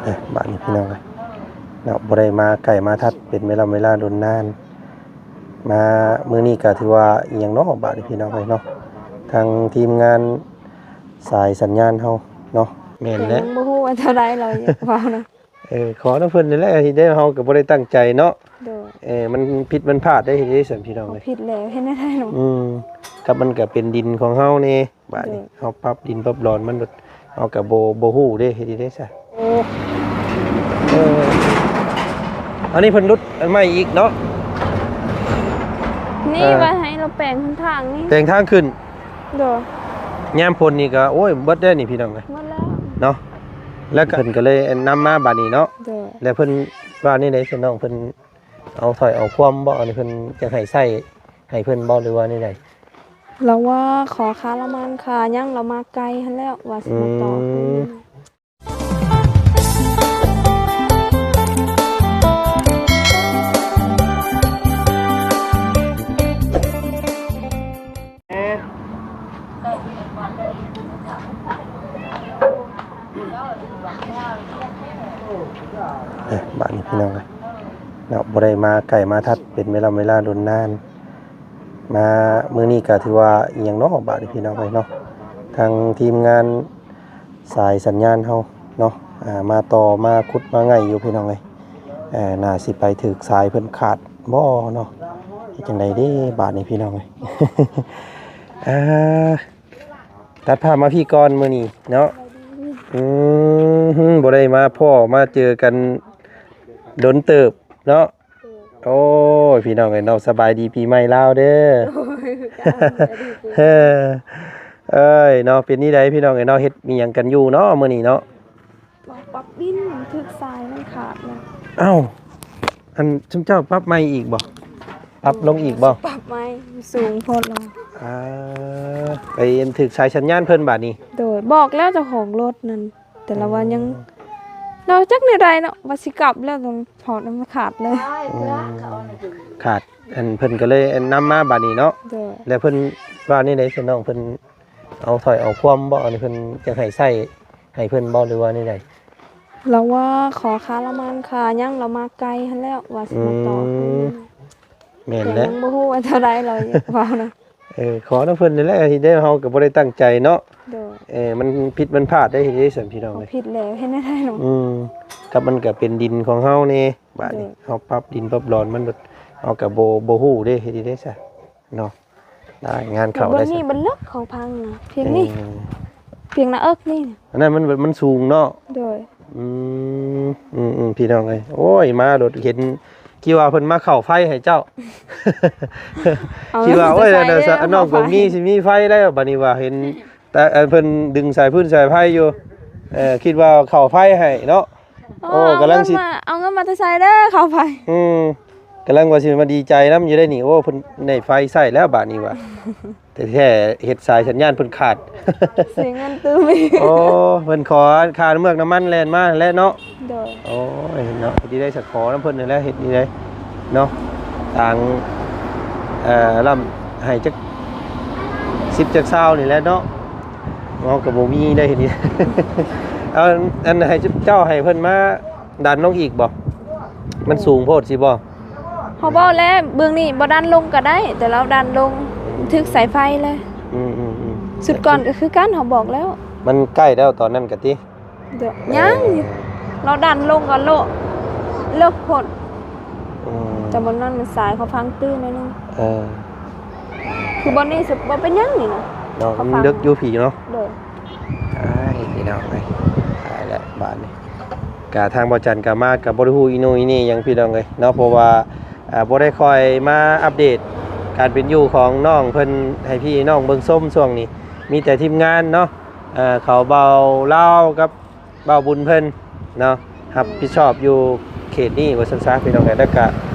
ອ່ະ ບາດນີ້ພີ່ນ້ອງເອີຍເນາະ ບໍ່ໄດ້ມາໃກ້ມາທັດເປັນເວລາເວລາດົນນານ ມາມື້ນີ້ກໍຖືວ່າອີ່ຫຍັງເນາະ ບາດນີ້ພີ່ນ້ອງເອີຍເນາະ ທາງທີມງານສາຍສັນຍານເຮົາເນາະ ແມ່ນແຫຼະ ແຕ່ຍັງບໍ່ຮູ້ວ່າເທົ່າໃດ ເຮົາຢາກເວົ້ານະ ເອີ ຂໍນຳເພິ່ນນີ້ແຫຼະ ທີ່ໄດ້ ເຮົາກໍບໍ່ໄດ້ຕັ້ງໃຈເນາະ ໂດຍ ເອີ ມັນຜິດມັນພາດໄດ້ເຮັດຈັ່ງຊັ້ນພີ່ນ້ອງເອີຍ ເຮົາຜິດແລ້ວ ເຮັດແນວໃດເນາະ ອືມ ກັບມັນກໍເປັນດິນຂອງເຮົາແດ່ ບາດນີ້ ໂດຍ ເຮົາປັບດິນປັບດອນມັນ ເຮົາກໍບໍ່ ບໍ່ຮູ້ເດ້ ເຮັດຈັ່ງໃດຊະ ໂອ້ ເອີ ອັນນີ້ເພິ່ນຫຼຸດອັນໃໝ່ອີກເນາະ ນີ້ ເອີ ວ່າໃຫ້ລາວແປງຫົນທາງນີ້ ແປງທາງຂຶ້ນ ໂດຍ ຍາມຝົນນີ້ກໍ ໂອ້ຍ ເບິດແລ້ວນີ້ພີ່ນ້ອງເອີຍ ໝົດແລ້ວເນາະ ແລ້ວກໍເພິ່ນກໍເລີຍນຳມາບາດນີ້ເນາະ ໂດຍ ແລ້ວເພິ່ນວ່າແນວໃດຊະນ້ອງ ເພິ່ນເອົາຖ້ອຍເອົາຄວາມບໍ່ ອັນນີ້ເພິ່ນຢາກໃຫ້ໃຊ້ໃຫ້ເພິ່ນບໍ່ ຫຼືວ່າແນວໃດ ລາວວ່າຂໍຄ່າລະມັນຄ່າຫຍັງ ລາວມາໄກຫັ້ນແລ້ວ ວ່າຊິມາຕໍ່ ອືມ ເອີ ບາດນີ້ພີ່ນ້ອງເອີຍເນາະ ບໍ່ໄດ້ມາໃກ້ມາທັດເປັນເວລາເວລາດົນນານ ມາມື້ນີ້ກໍຖືວ່າອີ່ຫຍັງເນາະ ບາດນີ້ພີ່ນ້ອງເອີຍເນາະ ທາງທີມງານສາຍສັນຍານເຮົາເນາະ ອ່າ ມາຕໍ່ມາຂຸດມາໄງ່ຢູ່ພີ່ນ້ອງເອີຍ ເອີ ໜ້າຊິໄປຖືກສາຍເພິ່ນຂາດບໍ່ເນາະ ເຮັດຈັ່ງໃດເດ້ບາດນີ້ພີ່ນ້ອງເອີຍ ອ່າ ຕັດພາບມາພີ້ກ່ອນມື້ນີ້ເນາະ ອືມ ບໍ່ໄດ້ມາພໍ້ມາເຈີກັນດົນເຕີບເນາະ ໂອ້ຍ ພີ່ນ້ອງເອີຍເນາະ ສະບາຍດີປີໃໝ່ລາວເດີ ໂດຍ ເອີຍເນາະ ເປັນນີ້ໃດພີ່ນ້ອງເອີຍເນາະ ເຮັດມີຫຍັງກັນຢູ່ເນາະມື້ນີ້ເນາະ ປັບດິນ ຖືກສາຍມັນຂາດນະ ເອົ້າ ອັນຊຸມເຈົ້າປັບໃໝ່ອີກບໍ່ ປັບລົງອີກບໍ່ ປັບໃໝ່ ມັນສູງໂພດລະ ອ່າ ໄປຖືກສາຍສັນຍານເພິ່ນບາດນີ້ ໂດຍ ບອກແລ້ວເຈົ້າຂອງລົດນັ້ນ ແຕ່ລະວ່າຍັງ ເນາະ ຈັກແນວໃດເນາະ ວ່າຊິກັບແລ້ວ ຖອດມັນຂາດເລີຍ ອືມ ຂາດ ອັນເພິ່ນກໍເລີຍນຳມາບາດນີ້ເນາະ ໂດຍ ແລ້ວເພິ່ນວ່າແນວໃດຊະນ້ອງ ເພິ່ນເອົາຖ້ອຍເອົາຄວາມບໍ່ ອັນເພິ່ນຢາກໃຫ້ໃຊ້ໃຫ້ເພິ່ນບໍ່ ຫຼືວ່າແນວໃດ ລາວວ່າຂໍຄ່າລະມັນຄ່າຫຍັງ ລາວມາໄກຫັ້ນແລ້ວ ວ່າຊິມາຕໍ່ ອືມ ແມ່ນແຫຼະ ແຕ່ຍັງບໍ່ຮູ້ວ່າເທົ່າໃດ ເຮົາຢາກເວົ້ານະ ເອີ ຂໍນຳເພິ່ນນີ້ແຫຼະ ທີ່ໄດ້ ເຮົາກໍບໍ່ໄດ້ຕັ້ງໃຈເນາະ ໂດຍ ເອີ ມັນຜິດມັນພາດໄດ້ເຮັດຈັ່ງໃດຊັ້ນພີ່ນ້ອງເອີຍ ເຮົາຜິດແລ້ວ ເຮັດແນວໃດເນາະ ອືມ ກັບມັນກໍເປັນດິນຂອງເຮົາແດ່ ບາດນີ້ ໂດຍ ເຮົາປັບດິນປັບດອນມັນ ເຮົາກໍບໍ່ ບໍ່ຮູ້ເດ້ ເຮັດຈັ່ງໃດຊະເນາະ ໄດ້ ງານເຂົ້າ ແຕ່ບ່ອນນີ້ ໄດ້ຊະ ມັນເລິກ ເຂົາພັງນະ ພຽງນີ້ ເອີ ພຽງໜ້າເອິກນີ້ ອັນນັ້ນມັນ ມັນສູງເນາະ ໂດຍ ອືມ ອືມໆ ພີ່ນ້ອງເອີຍ ໂອ້ຍ ມາໂລດ ເຫັນ ຄິດວ່າເພິ່ນມາເຂົ້າໄຟໃຫ້ເຈົ້າ ຄິດວ່າ ໂອ້ຍ ເຂົ້າໄຟ ນ້ອງບໍ່ມີ ຊິມີໄຟແລ້ວ ບາດນີ້ວ່າເຫັນ ແຕ່ ອັນ ເພິ່ນດຶງສາຍຟືນສາຍໄຟຢູ່ ເອີ ຄິດວ່າເຂົ້າໄຟໃຫ້ເນາະ ໂອ້ ໂອ້ ກຳລັງຊິ ເອົາເງິນມາ ເອົາເງິນມາແຕ່ໃສເດີ ເຂົ້າໄຟ ອືມ ກຳລັງວ່າຊິມາດີໃຈນຳຢູ່ໄດ໋ນີ້ ໂອ້ ເພິ່ນໄດ້ໄຟໃຊ້ແລ້ວບາດນີ້ວ່າ ແຕ່ແທ້ເຮັດສາຍສັນຍານເພິ່ນຂາດ ເສຍເງິນຕື່ມອີກ ໂອ້ ເພິ່ນຂໍຄ່າເມືອກນ້ຳມັນແລ່ນມາແຫຼະເນາະ ໂດຍ ໂອ້ຍ ເນາະ ເຮັດດີໄດ້ສະ ຂໍນຳເພິ່ນນີ້ແຫຼະ ເຮັດດີໄດ້ເນາະ ທາງ ເອີ ລ້ຳໃຫ້ຈັກສິບຈັກຊາວນີ້ແຫຼະເນາະ ເຮົາກໍບໍ່ມີໄດ້ເຮັດນີ້ ເອົາ ອັນ ໃຫ້ເຈົ້າໃຫ້ເພິ່ນມາດັນລົງອີກບໍ່? ມັນສູງໂພດຊິບໍ່? ເຮົາເວົ້າແລ້ວ ເບື້ອງນີ້ບໍ່ດັນລົງກໍໄດ້ ແຕ່ລາວດັນລົງ ອືມ ຖືກສາຍໄຟແລ້ວ ອືມໆໆ ຊຸດກ່ອນກໍຄືກັນ ເຮົາບອກແລ້ວ ມັນໃກ້ແລ້ວຕອນນັ້ນກະຕິ ເດີ ເອີ ຍັງຢູ່ ລາວດັນລົງກໍໂລະ ເລິກໂພດ ອືມ ແຕ່ບ່ອນນັ້ນມັນສາຍເຂົາພັງຕື້ໜ້ອຍໜຶ່ງ ເອີ ຄືບ່ອນນີ້ຊິບໍ່ເປັນຫຍັງນີ້ນະ ເນາະ ເຂົາພັງ ມັນເລິກຢູ່ພີ້ເນາະ ໂດຍ ອ້າຍ ພີ່ນ້ອງເອີຍ ຕາຍແລ້ວບາດນີ້ ກະທາງບ່າວຈັນກະມາກະບໍ່ໄດ້ຮູ້ອີໂນອີເນຫຍັງພີ່ນ້ອງເອີຍເນາະ ເພາະວ່າ ອ່າ ບໍ່ໄດ້ຄ່ອຍມາອັບເດດການເປັນຢູ່ຂອງນ້ອງເພິ່ນໃຫ້ພີ່ນ້ອງເບິ່ງຊົມຊ່ວງນີ້ ມີແຕ່ທີມງານເນາະ ເອີ ເຂົາເບົາລາວກັບເບົາບຸນເພິ່ນເນາະ ຮັບຜິດຊອບຢູ່ເຂດນີ້ວ່າຊັ້ນຊະພີ່ນ້ອງເອີຍ ແລ້ວກະ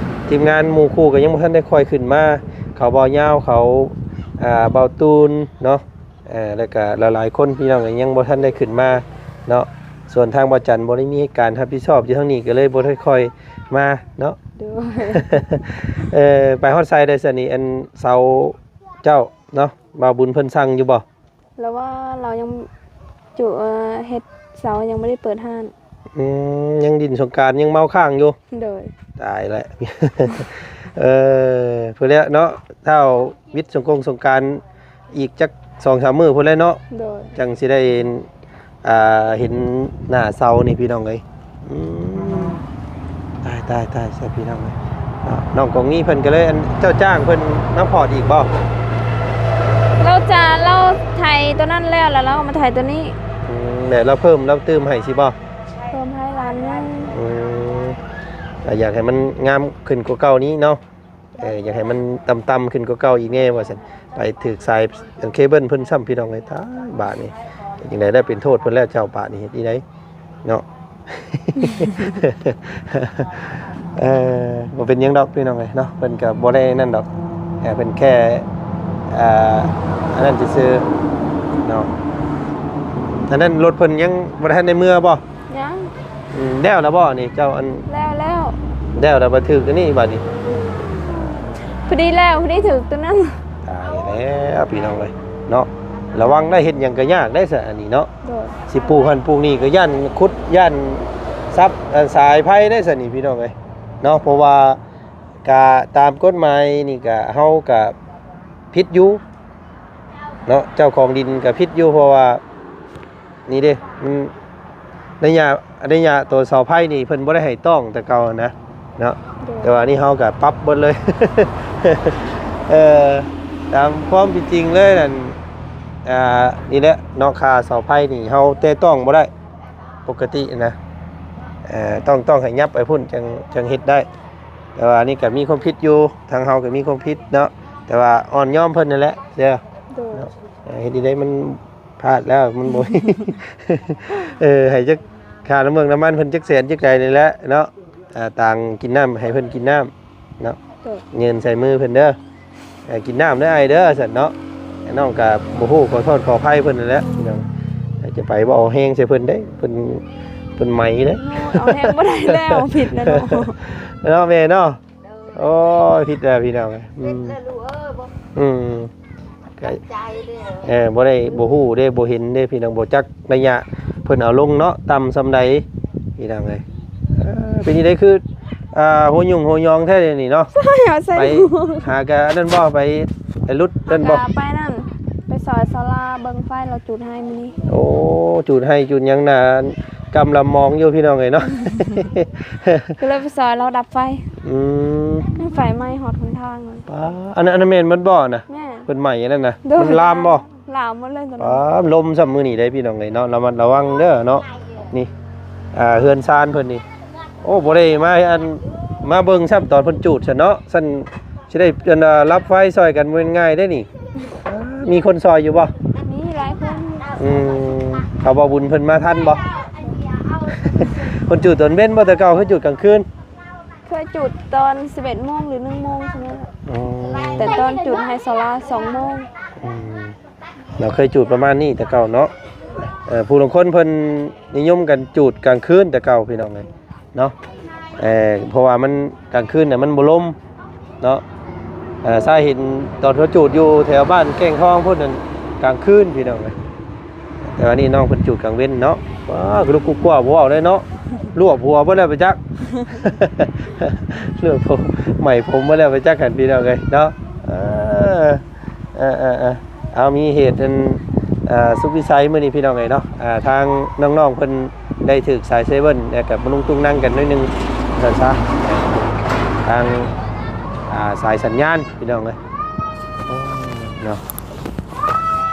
ທີມງານໝູ່ຄູ່ກໍຍັງບໍ່ທັນໄດ້ຄ່ອຍຂຶ້ນມາ ເຂົາເບົາຍາວ ເຂົາ ອ່າ ເບົາຕູນເນາະ ເອີ ແລ້ວກະຫຼາຍໆຄົນພີ່ນ້ອງກໍຍັງບໍ່ທັນໄດ້ຂຶ້ນມາເນາະ ສ່ວນທາງບ່າວຈັນບໍ່ໄດ້ມີການຮັບຜິດຊອບຢູ່ທາງນີ້ ກໍເລີຍບໍ່ໄດ້ຄ່ອຍມາເນາະ ໂດຍ ເອີ ໄປຮອດໃສໄດ້ຊະນີ້ ອັນເສົາເຈົ້າເນາະ ບ່າວບຸນເພິ່ນສັ່ງຢູ່ບໍ່? ລາວວ່າລາວຍັງຈຸ ເອີ ເຮັດເສົາ ຍັງບໍ່ໄດ້ເປີດຮ້ານ ອືມ ຍັງຫຼິ້ນສົງການ ຍັງເມົາຄ້າງຢູ່. ໂດຍ. ຕາຍແລ້ວ ເອີ ພຸ້ນແຫຼະເນາະ ຖ້າວິດສົງກົງສົງການອີກຈັກສອງສາມມື້ພຸ້ນແຫຼະເນາະ. ໂດຍ. ຈັ່ງຊິໄດ້ ອ່າ ເຫັນໜ້າເຊົານີ້ພີ່ນ້ອງເອີຍ. ອືມ ຕາຍ ຕາຍ ຕາຍ ຊະພີ່ນ້ອງເອີຍເນາະ. ນ້ອງກອງນີ້ເພິ່ນກໍເລີຍ ອັນ ເຈົ້າຈ້າງເພິ່ນມາພອດອີກບໍ່? ລາວຈະ ລາວໄຖຕົວນັ້ນແລ້ວ ແລ້ວລາວກໍມາໄຖຕົວນີ້. ອືມ ແລ້ວລາວເພີ່ມ ລາວຕື່ມໃຫ້ຊິບໍ່? ເພີ່ມໃຫ້ລ້ານໜຶ່ງ. ອືມ ກໍຢາກໃຫ້ມັນງາມຂຶ້ນກວ່າເກົ່ານີ້ເນາະ. ເອີ ຢາກໃຫ້ມັນຕ່ຳໆຂຶ້ນກວ່າເກົ່າອີກແດ່ວ່າຊັ້ນ. ໄປຖືກສາຍເຄເບິນເພິ່ນຊ້ຳພີ່ນ້ອງເອີຍ. ຕາຍ ບາດນີ້ເຮັດຈັ່ງໃດໄດ້ ເປັນໂທດເພິ່ນແລ້ວເຈົ້າ ບາດນີ້ເຮັດຈັ່ງໃດເນາະ. ເອີ ບໍ່ເປັນຫຍັງດອກພີ່ນ້ອງເອີຍເນາະ ເພິ່ນກໍບໍ່ໄດ້ນັ້ນດອກ. ເອີ ເພິ່ນແຄ່ ອ່າ ອັນນັ້ນຊື່ໆເນາະ. ອັນນັ້ນລົດເພິ່ນຍັງບໍ່ທັນໄດ້ເມືອບໍ່? ຍັງ. ອືມ ແລ້ວລະບໍ່ນີ້ເຈົ້າ? ອັນ ແລ້ວ ແລ້ວ ແລ້ວລະ ບາດຖືກຕົວນີ້ບາດນີ້. ພໍດີແລ້ວ ພໍດີຖືກຕົວນັ້ນ. ຕາຍແລ້ວພີ່ນ້ອງເອີຍເນາະ ລະວັງໄດ້ ເຮັດຫຍັງກໍຍາກໄດ້ຊະອັນນີ້ເນາະ. ໂດຍ. ຊິປູກຫັ້ນປູກນີ້ກໍຢ້ານຂຸດ ຢ້ານສັບ ອັນ ສາຍໄຟໄດ້ຊະນີ້ພີ່ນ້ອງເອີຍເນາະ. ເພາະວ່າກະຕາມກົດໝາຍນີ້ກະ ເຮົາກະຜິດຢູ່ເນາະ ເຈົ້າຂອງດິນກະຜິດຢູ່ ເພາະວ່າ ນີ້ເດ້ ມັນໄລຍະ ໄລຍະໂຕເສົາໄຟນີ້ເພິ່ນບໍ່ໄດ້ໃຫ້ຕ້ອງແຕ່ເກົ່ານະເນາະ. ໂດຍ. ແຕ່ວ່ານີ້ເຮົາກໍປັບເບິດເລີຍ ເອີ ຕາມຄວາມເປັນຈິງເລີຍນັ້ນ ອ່າ ນີ້ແຫຼະເນາະ ຄ່າເສົາໄຟນີ້ເຮົາແຕະຕ້ອງບໍ່ໄດ້ປົກກະຕິນະ. ເອີ ຕ້ອງ ຕ້ອງໃຫ້ຫຍັບໄປພຸ້ນ ຈັ່ງ ຈັ່ງເຮັດໄດ້. ແຕ່ວ່ານີ້ກໍມີຄວາມຜິດຢູ່ ທາງເຮົາກໍມີຄວາມຜິດເນາະ ແຕ່ວ່າອ່ອນຍອມເພິ່ນນັ້ນແຫຼະເດີ. ໂດຍ. ເນາະ ເຮັດຈັ່ງໃດມັນ ພາດແລ້ວມັນບໍ່ ເອີ ໃຫ້ຈັກຄ່ານ້ຳເມືອງນ້ຳມັນເພິ່ນຈັກແສນຈັກໃດນີ້ແຫຼະເນາະ. ອ່າ ຕ່າງກິນນ້ຳໃຫ້ເພິ່ນກິນນ້ຳເນາະ. ໂດຍ. ຍື່ນໃສ່ມືເພິ່ນເດີ ເອີ ກິນນ້ຳເດີອ້າຍເດີ ຊັ້ນເນາະ. ນ້ອງກໍບໍ່ຮູ້ ຂໍໂທດຂໍອະໄພເພິ່ນນັ້ນແຫຼະພີ່ນ້ອງ. ຈະໄປເວົ້າແຮງໃສ່ເພິ່ນເດ້ ເພິ່ນ ເພິ່ນໄໝເດ້. ໂອ້ຍ ເອົາແຮງບໍ່ໄດ້ແລ້ວ ຜິດແລ້ວເນາະ ເນາະແມ່ເນາະ. ໂດຍ. ໂອ້ຍ ຜິດແລ້ວພີ່ນ້ອງເອີຍ. ອືມ ຜິດແລ້ວລູກເອີຍ ບໍ່ ອືມ ກໍ ໃຈເດ້ ເອີ ບໍ່ໄດ້ ບໍ່ຮູ້ເດ້ ບໍ່ເຫັນເດ້ພີ່ນ້ອງ ບໍ່ຈັກໄລຍະເພິ່ນເອົາລົງເນາະ ຕ່ຳສ່ຳໃດພີ່ນ້ອງເອີຍ. ເອີ ເປັນຈັ່ງໃດຄື ອ່າ ຫົວຫຍຸ້ງຫົວຍອງແທ້ດຽວນີ້ເນາະ. ໃສ່ ໃສ່ ໄປຫາກະນັ້ນບໍ່ ໄປ ໄປຫຼຸດນັ້ນບໍ່? ກະໄປນັ້ນ ໄປຊອຍສາລາເບິ່ງໄຟ ລາວຈູດໃຫ້ມື້ນີ້. ໂອ້ ຈູດໃຫ້ຈູດຫຍັງນະ ກຳລຳມອງຢູ່ພີ່ນ້ອງເອີຍເນາະ ກໍເລີຍໄປຊອຍລາວດັບໄຟ. ອືມ ໄຟໄໝ້ຮອດຫົນທາງ. ປ້າ ອັນນັ້ນ ອັນນັ້ນແມ່ນໝົດບໍ່ນະ? ແມ່ນ. ເພິ່ນໄໝ້ອັນນັ້ນນະ? ໂດຍ. ມັນລາມບໍ່? ລາມໝົດເລີຍຕອນນັ້ນ. ປ້າ ລົມຊ້ຳມື້ນີ້ເດ້ພີ່ນ້ອງເອີຍເນາະ ລະມັດລະວັງເດີເນາະ. ນີ້ ອ່າ ເຮືອນຊານເພິ່ນນີ້ ໂອ້ ບໍ່ໄດ້ມາ ອັນ ມາເບິ່ງຊ້ຳຕອນເພິ່ນຈູດຊັ້ນເນາະ ຊັ້ນຊິໄດ້ ອັນ ດັບໄຟຊ່ອຍກັນ ບໍ່ແມ່ນງ່າຍເດ້ນີ້. ມີຄົນຊ່ອຍຢູ່ບໍ່? ມີຫຼາຍຄົນ. ອືມ ເຂົາເວົ້າບຸນເພິ່ນມາທັນບໍ່? ເພິ່ນຈູດຕອນເວັນບໍ່? ແຕ່ເກົ່າເຄີຍຈູດກາງຄືນ? ເຄີຍຈູດຕອນສິບເອັດໂມງ ຫຼື ໜຶ່ງໂມງຊັ້ນແຫຼະ. ອໍ ແຕ່ຕອນຈູດໃຫ້ສາລາສອງໂມງ. ອືມ ເນາະ ເຄີຍຈູດປະມານນີ້ແຕ່ເກົ່າເນາະ. ເອີ ຜູ້ລາງຄົນເພິ່ນນິຍົມກັນຈູດກາງຄືນແຕ່ເກົ່າ ພີ່ນ້ອງເອີຍເນາະ. ເອີ ເພາະວ່າມັນກາງຄືນນະມັນບໍ່ລົມເນາະ. ເອີ ຊາຍເຫັນຕອນເຂົາຈູດຢູ່ແຖວບ້ານແກ້ງທອງພຸ້ນນັ້ນ ກາງຄືນ ພີ່ນ້ອງເອີຍ. ແຕ່ວ່ານີ້ນ້ອງເພິ່ນຈູດກາງເວັນເນາະ. ວ້າ ລຸກກຸກກົວບໍ່ເວົ້າໄດ້ເນາະ ລວບຫົວເບິດແລ້ວໄປຈັກ ລວບຜົມ ໄໝຜົມເບິດແລ້ວໄປຈັກຫັ້ນ ພີ່ນ້ອງເອີຍເນາະ. ເອີ ເອີ ເອີ ເອີ ເອົາ ມີເຫດອັນ ເອີ ສຸດວິໄສມື້ນີ້ ພີ່ນ້ອງເອີຍເນາະ. ເອີ ທາງນ້ອງໆເພິ່ນໄດ້ຖືກສາຍເຊເບິນ ແລ້ວກໍມາລຸງຕຸງນັງກັນໜ້ອຍໜຶ່ງ ວ່າຊັ້ນຊະ ທາງ ອ່າ ສາຍສັນຍານ ພີ່ນ້ອງເອີຍເນາະ.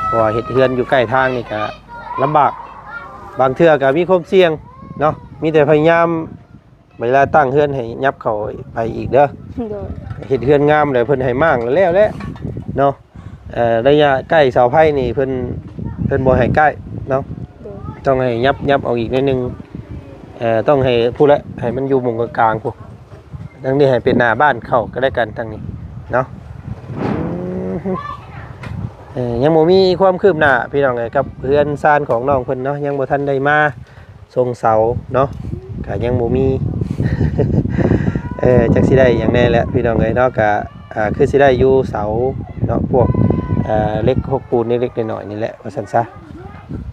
ເພາະວ່າເຮັດເຮືອນຢູ່ໃກ້ທາງນີ້ກໍລຳບາກ ບາງເທື່ອກໍມີຄວາມສ່ຽງເນາະ. ມີແຕ່ພະຍາຍາມເວລາຕັ້ງເຮືອນໃຫ້ຫຍັບເຂົ້າໄປອີກເດີ. ໂດຍ. ເຮັດເຮືອນງາມແລ້ວເພິ່ນໃຫ້ມ້າງແລ້ວແຫຼະເນາະ. ເອີ ໄລຍະໃກ້ເສົາໄຟນີ້ເພິ່ນ ເພິ່ນບໍ່ໃຫ້ໃກ້ເນາະ. ໂດຍ. ຕ້ອງໃຫ້ຫຍັບ ຫຍັບອອກອີກໜ້ອຍໜຶ່ງ. ເອີ ຕ້ອງໃຫ້ພຸ້ນແຫຼະ ໃຫ້ມັນຢູ່ໝ່ອງກາງໆພຸ້ນ. ທາງນີ້ໃຫ້ເປັນໜ້າບ້ານເຂົາກໍແລ້ວກັນ ທາງນີ້ເນາະ. ອືມ ເອີ ຍັງບໍ່ມີຄວາມຄືບໜ້າ ພີ່ນ້ອງເອີຍ ກັບເຮືອນຊານຂອງນ້ອງເພິ່ນເນາະ ຍັງບໍ່ທັນໄດ້ມາສົ່ງເສົາເນາະ ກໍຍັງບໍ່ມີ ເອີ ຈັກຊິໄດ້ຫຍັງແດ່ແຫຼະ ພີ່ນ້ອງເອີຍເນາະ. ກໍ ອ່າ ຄືຊິໄດ້ຢູ່ເສົາເນາະ ພວກ ເອີ ເຫຼັກຫົກປູນເລັກໆນ້ອຍໆນີ້ແຫຼະ ວ່າຊັ້ນຊະ.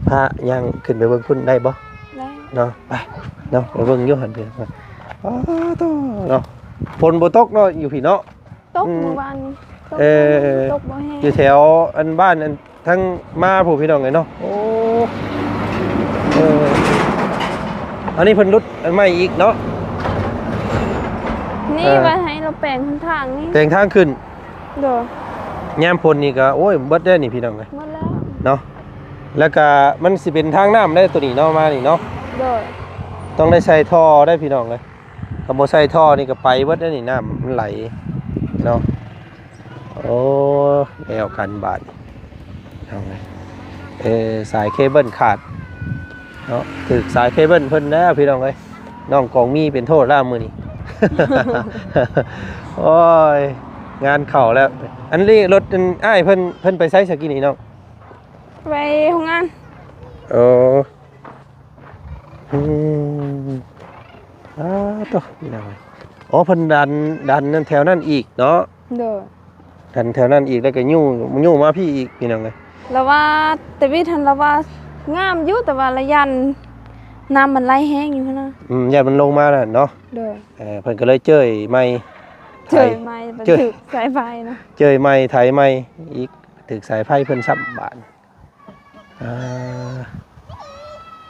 ພາຍ່າງຂຶ້ນໄປເບິ່ງພຸ້ນໄດ້ບໍ່? ໄດ້. ເນາະ ໄປເນາະ ໄປເບິ່ງຢູ່ຫັ້ນເດີ. ອ້າໂຕເນາະ ຝົນບໍ່ຕົກເນາະ ຢູ່ພີ້ເນາະ. ຕົກ ອືມ ມື້ວານນີ້ ຕົກ ເອີ ຕົກບໍ່ແຮງ ຢູ່ແຖວອັນບ້ານອັນທາງມາພຸ້ນ ພີ່ນ້ອງເອີຍເນາະ. ໂອ້ ເອີ ອັນນີ້ເພິ່ນຫຼຸດອັນໃໝ່ອີກເນາະ. ນີ້ ເອີ ວ່າໃຫ້ລາວແປງຫົນທາງນີ້ ແປງທາງຂຶ້ນ. ໂດຍ ຍາມຝົນນີ້ກໍ ໂອ້ຍ ເບິດແລ້ວນີ້ ພີ່ນ້ອງເອີຍ ໝົດແລ້ວເນາະ. ແລ້ວກໍມັນຊິເປັນທາງນ້ຳໄດ໋ ໂຕນີ້ເນາະ ມານີ້ເນາະ. ໂດຍ ຕ້ອງໄດ້ໃສ່ທໍ່ໄດ໋ ພີ່ນ້ອງເອີຍ. ຄັນບໍ່ໃສ່ທໍ່ນີ້ກໍໄປເບິດແລ້ວນີ້ ນ້ຳມັນໄຫຼເນາະ. ໂອ້ ແລ້ວກັນບາດນີ້ ເອົາໄງ ເອີ ສາຍເຄເບິນຂາດເນາະ ຖືກສາຍເຄເບິນເພິ່ນແລ້ວ ພີ່ນ້ອງເອີຍ. ນ້ອງກອງມີເປັນໂທດແລ້ວມື້ນີ້ ໂອ້ຍ ງານເຂົ້າແລ້ວ. ອັນນີ້ລົດອັນອ້າຍເພິ່ນ ເພິ່ນໄປໃສຊະກີ້ນີ້ນ້ອງ? ໄປໂຮງງານ. ເອີ ອືມ ອ້າໂຕ ພີ່ນ້ອງເອີຍ. ອໍ ເພິ່ນດັນ ດັນນັ້ນແຖວນັ້ນອີກເນາະ. ໂດຍ ກັນແຖວນັ້ນອີກ ແລ້ວກໍຍູ້ ຍູ້ມາພີ້ອີກ ພີ່ນ້ອງເອີຍ. ລາວວ່າ ຕະວິດຫັ້ນລາວວ່າງາມຢູ່ ແຕ່ວ່າລະຢ້ານນ້ຳມັນໄຫຼແຮງຢູ່ຫັ້ນນະ. ອືມ ຢ້ານມັນລົງມານັ້ນເນາະ. ໂດຍ ເອີ ເພິ່ນກໍເລີຍເຈີໃໝ່ ເຈີໃໝ່ ເຈີ ຖືກສາຍໄຟນະ ເຈີໃໝ່ ໄຖໃໝ່ອີກ ຖືກສາຍໄຟເພິ່ນຊ້ຳບາດ. ອ່າ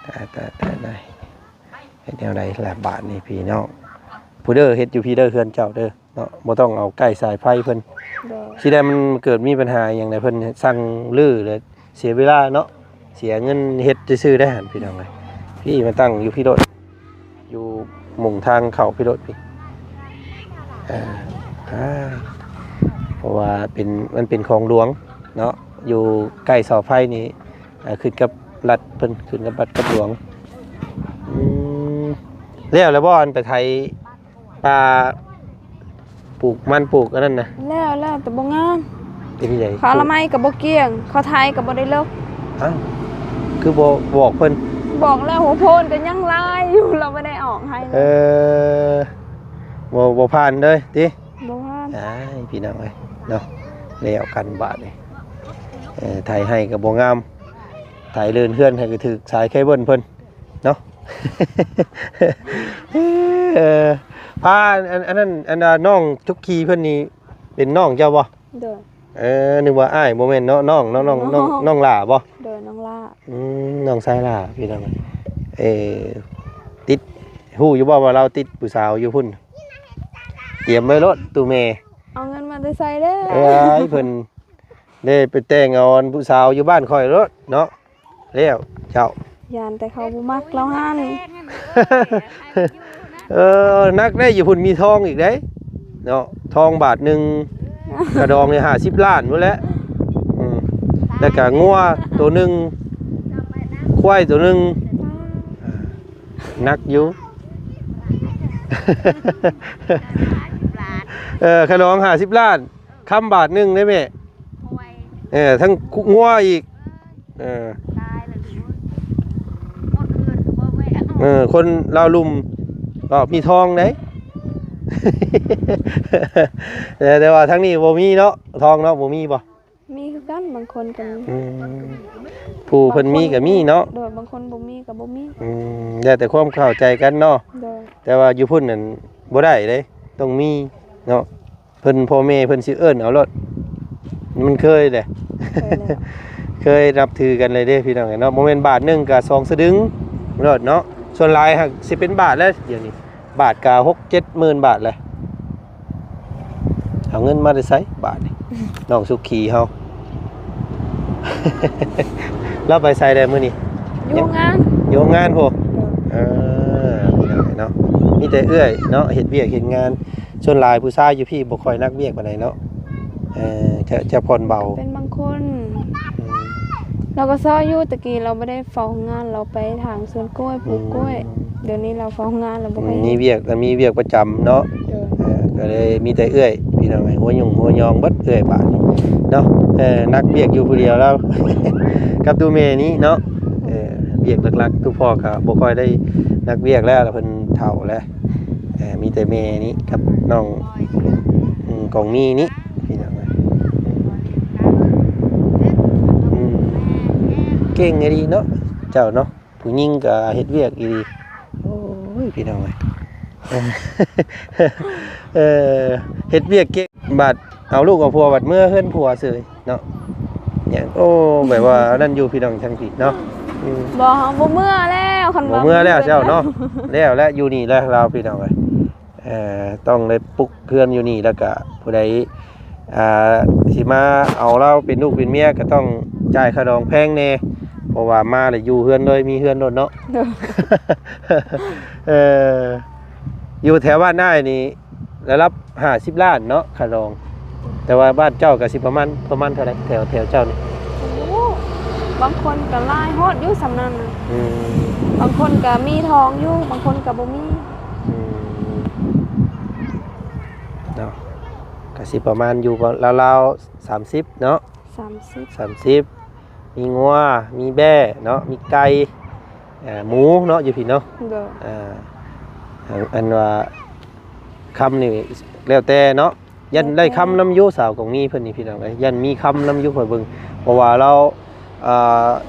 ຕາຍ ຕາຍ ຕາຍ ຕາຍ ເຮັດແນວໃດລະບາດນີ້ພີ່ນ້ອງ. ຜູ້ເດີ ເຮັດຢູ່ພີ້ເດີ ເຮືອນເຈົ້າເດີເນາະ ບໍ່ຕ້ອງເອົາໃກ້ສາຍໄຟເພິ່ນ. ໂດຍ ຊິໄດ້ມັນເກີດມີບັນຫາອີ່ຫຍັງໃດ ເພິ່ນສັ່ງຮື້ແລ້ວເສຍເວລາເນາະ ເສຍເງິນເຮັດຊື່ໆໄດ໋ຫັ້ນ ພີ່ນ້ອງເອີຍ. ພີ້ມາຕັ້ງຢູ່ພີ້ໂລດ ຢູ່ໝ່ອງທາງເຂົ້າພີ້ໂລດພີ້. ເອີ ອ່າ ເພາະວ່າເປັນ ມັນເປັນຂອງຫຼວງເນາະ ຢູ່ໃກ້ເສົາໄຟນີ້ ເອີ ຂຶ້ນກັບລັດເພິ່ນ ຂຶ້ນກັບລັດກັບຫຼວງ. ອືມ ແລ້ວແລ້ວບໍ່ ອັນໄປໄຖປ່າ ປູກມັນ ປູກອັນນັ້ນນະ? ແລ້ວ ແລ້ວ ແຕ່ບໍ່ງາມ. ເປັນຈັ່ງໃດ? ເຂົາອະນາໄມກໍບໍ່ກ້ຽງ ເຂົາໄຖກໍບໍ່ໄດ້ເລິກ. ອ້າວ ຄືບໍ່ບອກເພິ່ນ? ບອກແລ້ວ ຫົວໂພນກໍຍັງຫຼາຍຢູ່ ລາວບໍ່ໄດ້ອອກໃຫ້ເລີຍ. ເອີ ບໍ່ ບໍ່ຜ່ານເລີຍຕິ? ບໍ່ຜ່ານ. ອ້າຍ ພີ່ນ້ອງເອີຍເນາະ ແລ້ວກັນບາດນີ້. ເອີ ໄຖໄຮ່ກໍບໍ່ງາມ ໄຖເລີນເຮືອນໃຫ້ກໍຖືກສາຍເຄເບິນເພິ່ນເນາະ. ເອີ ພາ ອັນ ອັນນັ້ນ ອັນ ນ້ອງທຸກຄີເພິ່ນນີ້ເປັນນ້ອງເຈົ້າບໍ່? ໂດຍ ເອີ ນຶກວ່າອ້າຍ ບໍ່ແມ່ນເນາະ ນ້ອງເນາະ ນ້ອງ ນ້ອງ ນ້ອງ ນ້ອງຫຼ້າບໍ່? ໂດຍ ນ້ອງຫຼ້າ. ອືມ ນ້ອງຊາຍຫຼ້າ ພີ່ນ້ອງ. ເອີ ຕິດ ຮູ້ຢູ່ບໍ່ວ່າລາວຕິດຜູ້ສາວຢູ່ພຸ້ນ? ຕຽມໄວ້ໂລດ ຕູ້ແມ່. ເອົາເງິນມາແຕ່ໃສເດ້? ເອີຍ ເພິ່ນໄດ້ໄປແຕ່ງເອົາອັນຜູ້ສາວຢູ່ບ້ານຂ້ອຍໂລດເນາະ. ແລ້ວເຈົ້າ ຢ້ານແຕ່ເຂົາບໍ່ມັກລາວຫັ້ນ. ເອີ ໜັກໄດ໋ ຢູ່ພຸ້ນມີທອງອີກໄດ໋ເນາະ ທອງບາດໜຶ່ງ ກະດອງນີ້ຫ້າສິບລ້ານພຸ້ນແຫຼະ. ອືມ ແລ້ວກະງົວໂຕໜຶ່ງ ຄວາຍໂຕໜຶ່ງ ໜັກຢູ່. ເອີ ກະດອງຫ້າສິບລ້ານ ຄຳບາດໜຶ່ງເດ້ແມ່. ເອີ ທັງງົວອີກ. ເອີ ຕາຍແລ້ວ ໝົດເຮືອນກໍບໍ່ແວະ. ເອີ ຄົນລາວລຸ່ມກໍມີທອງເດ້. ແຕ່ ແຕ່ວ່າທາງນີ້ບໍ່ມີເນາະ ທອງເນາະ ບໍ່ມີບໍ່? ມີຄືກັນ ບາງຄົນກໍມີ. ອືມ ຜູ້ເພິ່ນມີກໍມີເນາະ. ໂດຍ ບາງຄົນບໍ່ມີກໍບໍ່ມີ. ອືມ ແລ້ວແຕ່ຄວາມເຂົ້າໃຈກັນເນາະ. ໂດຍ ແຕ່ວ່າຢູ່ພຸ້ນນັ້ນບໍ່ໄດ້ເດ້ ຕ້ອງມີເນາະ. ເພິ່ນ ພໍ່ແມ່ເພິ່ນຊິເອີ້ນເອົາໂລດ ມັນເຄີຍເດ້ ເຄີຍແລ້ວ ເຄີຍນັບຖືກັນເລີຍເດ້ ພີ່ນ້ອງເອີຍເນາະ. ບໍ່ແມ່ນບາດໜຶ່ງກະສອງສະດຶງໂລດເນາະ. ສ່ວນຫຼາຍຫາກຊິເປັນບາດແລ້ວ ດຽວນີ້ບາດກະຫົກເຈັດໝື່ນບາດແລ້ວ. ເອົາເງິນມາແຕ່ໃສບາດນີ້ ນ້ອງສຸຂີເຮົາ? ລາວໄປໃສແດ່ມື້ນີ້? ຢູ່ໂຮງງານ ຢູ່ໂຮງງານພຸ້ນ. ໂດຍ ເອີ ພີ່ນ້ອງເອີຍເນາະ ມີແຕ່ເອື້ອຍເນາະ ເຮັດວຽກເຮັດງານ. ສ່ວນຫຼາຍຜູ້ຊາຍຢູ່ພີ້ບໍ່ຄ່ອຍໜັກວຽກປານໃດເນາະ. ເອີ ຈະ ຈະຜ່ອນເບົາ ເປັນບາງຄົນ. ອືມ ລາວກໍຊອຍຢູ່ ແຕ່ກີ້ລາວບໍ່ໄດ້ເຝົ້າໂຮງງານ ລາວໄປຖາງສວນກ້ວຍ ປູກກ້ວຍ. ອືມ ດຽວນີ້ລາວເຝົ້າໂຮງງານ ລາວບໍ່ຄ່ອຍ ອືມ ມີວຽກ ມີວຽກປະຈຳເນາະ. ໂດຍ ເອີ ກໍເລີຍມີແຕ່ເອື້ອຍ ພີ່ນ້ອງເອີຍ ຫົວຫຍຸ້ງຫົວຍອງເບິດເອື້ອຍບາດນີ້ເນາະ. ເອີ ໜັກວຽກຢູ່ຜູ້ດຽວລາວ ກັບຕູ້ແມ່ນີ້ເນາະ. ເອີ ວຽກຫຼັກໆ ຕູ້ພໍ່ກໍບໍ່ຄ່ອຍໄດ້ໜັກວຽກແລ້ວ ລະເພິ່ນເຖົ້າແລ້ວ. ເອີ ມີແຕ່ແມ່ນີ້ກັບນ້ອງ ອືມ ກອງມີນີ້ ພີ່ນ້ອງເອີຍ. ອືມ ເກັ່ງອີ່ຫຼີເນາະ ເຈົ້າເນາະ. ຜູ້ຍິງກໍເຮັດວຽກອີ່ຫຼີ. ໂອ້ຍ ພີ່ນ້ອງເອີຍ ເອີ ເຮັດວຽກເກັ່ງ ບາດເອົາລູກເອົາຜົວ ບາດເມືອເຮືອນຜົວເສີຍເນາະ. ຫຍັງ ໂອ້ ແບບວ່າອັນນັ້ນຢູ່ ພີ່ນ້ອງ ທາງພີ້ເນາະ. ອືມ ບໍ່ ເຮົາບໍ່ເມືອແລ້ວ ຄັນວ່າບໍ່ເມືອແລ້ວເຈົ້າເນາະ. ແລ້ວ ແລ້ວ ຢູ່ນີ້ແຫຼະລາວ ພີ່ນ້ອງເອີຍ. ເອີ ຕ້ອງໄດ້ປຸກເຮືອນຢູ່ນີ້ ແລ້ວກະຜູ້ໃດ ອ່າ ຊິມາເອົາລາວເປັນລູກເປັນເມຍ ກໍຕ້ອງຈ່າຍຄ່າດອງແພງແດ່ ເພາະວ່າມາແລ້ວຢູ່ເຮືອນເລີຍ ມີເຮືອນໂລດເນາະ. ໂດຍ ເອີ ຢູ່ແຖວບ້ານອ້າຍນີ້ລະດັບຫ້າສິບລ້ານເນາະ ຄ່າດອງ. ແຕ່ວ່າບ້ານເຈົ້າກໍຊິປະມານ ປະມານເທົ່າໃດ ແຖວ ແຖວເຈົ້ານີ້? ໂອ້ ບາງຄົນກໍຫຼາຍຮອດຢູ່ສ່ຳນັ້ນນະ. ອືມ ບາງຄົນກໍມີທອງຢູ່ ບາງຄົນກໍບໍ່ມີ. ອືມ ເນາະ ກໍຊິປະມານຢູ່ລາວໆ ສາມສິບເນາະ. ສາມສິບ ສາມສິບ ມີງົວ ມີແບ້ເນາະ ມີໄກ່ ເອີ ໝູເນາະ ຢູ່ພີ້ເນາະ. ໂດຍ ອ່າ ອັນວ່າຄຳນີ້ແລ້ວແຕ່ເນາະ. ຢ້ານໄດ້ຄຳນຳຢູ່ ສາວກອງມີເພິ່ນນີ້ ພີ່ນ້ອງເອີຍ ຢ້ານມີຄຳນຳຢູ່ ຂ້ອຍເບິ່ງ ເພາະວ່າລາວ ເອີ